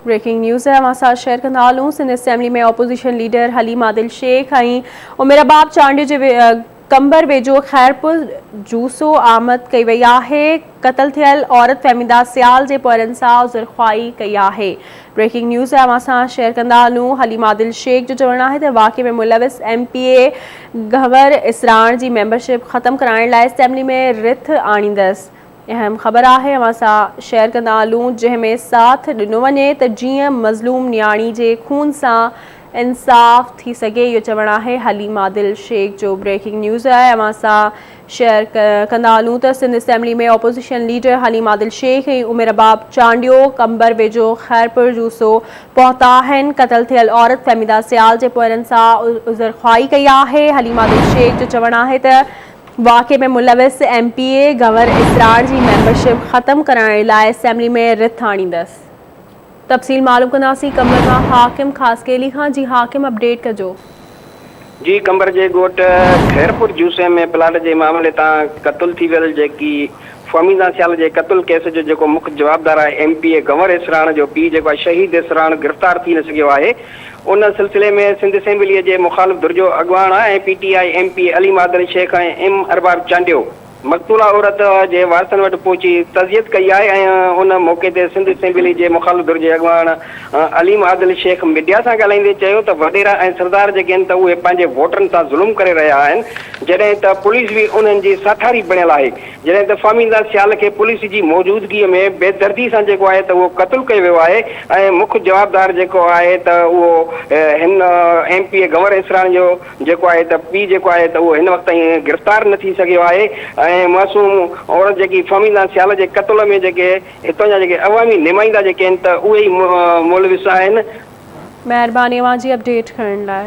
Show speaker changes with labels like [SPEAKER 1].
[SPEAKER 1] Breaking news اوهان سان share ڪندا هلون Sindh assembly ۾ opposition leader Haleem Adil Sheikh ۽ Umer Arbab Chandio جي قمبر ويجهو خيرپور جوسو آمد ڪئي وئي آهي قتل ٿيل عورت فهميده سيال جي پوئرن سان عذرخواهي ڪئي آهي بريڪنگ نيوز اوهان سان شيئر ڪندا هلون حليم عادل شيخ جو چوڻ آهي ته واقعي ۾ ملوث ايم پي اي گهنور اسراڻ جي ميمبرشپ ختم ڪرائڻ لاء اسيمبلي ۾ رٿ آڻيندس اهم خبر آهي اوهان سان شيئر ڪندا هلون جنهن ۾ ساٿ ڏنو وڃي ته جيئن مظلوم نياڻي جي خون سان انصاف ٿي سگهي اهو چوڻ آهي حليم عادل شيخ جو بريڪنگ نيوز آهي اوهان سان شيئر ڪندا هلون ته Sindh assembly ۾ opposition leader Haleem Adil Sheikh ۽ Umer Arbab Chandio Qambar ويجهو خيرپور جوسو پهتا آهن قتل ٿيل عورت فهميده سيال جي پوئرن سان عذرخواهي ڪئي آهي حليم عادل شيخ جو چوڻ آهي ته واقعي ۾ ملوث ايم پي اي گنور اسراڻ جي ميمبرشپ ختم ڪرائڻ لاء اسيمبلي ۾ رٿ آڻيندس. تفصيل معلوم ڪنداسين قمبر مان حاڪم خاصخيلي کان جي حاڪم اپڊيٽ ڪجو.
[SPEAKER 2] جي قمبر جي ڳوٺ خيرپور جوسي ۾ پلاٽ جي معاملي تان قتل ٿي ويل جيڪي فهميده سيال جي قتل ڪيس جو جيڪو مک جوابدار آهي ايم پي اي گنور اسراڻ جو پيء جيڪو آهي شهيد اسراڻ گرفتار ٿي نه سگهيو آهي ان سلسلي ۾ سنڌ اسيمبليء جي مخالف ڌر جو اڳواڻ ۽ P T I M P A Aleem Adil Sheikh ۽ M Arbab Chandio مقتوله عورت جي وارثن وٽ پهچي تعزيت ڪئي آهي ۽ ان موقعي تي سنڌ اسيمبلي جي مخالف ڌر جي اڳواڻ عليم عادل شيخ ميڊيا سان ڳالهائيندي چيو ته وڏيرا ۽ سردار جيڪي آهن ته اهي پنهنجي ووٽرن سان ظلم ڪري رهيا آهن جڏهن ته پوليس به انهن جي ساٿاري بڻيل آهي جڏهن ته فهميده سيال کي پوليس جي موجودگي ۾ بيدردي سان جيڪو آهي ته اهو قتل ڪيو ويو آهي ۽ مک جوابدار جيڪو آهي ته اهو هن ايم پي اي گنور اسراڻي جو جيڪو آهي ته پيء جيڪو آهي ته اهو هن وقت تائين گرفتار نه ٿي سگهيو آهي ۽ معصوم عورت جيڪي فهميده سيال جي قتل ۾ جيڪي هتان جا جيڪي عوامي نمائندا جيڪي آهن ته اهي ئي ملوث آهن.
[SPEAKER 1] مهرباني اوهان جي اپڊيٽ ڪرڻ لاء.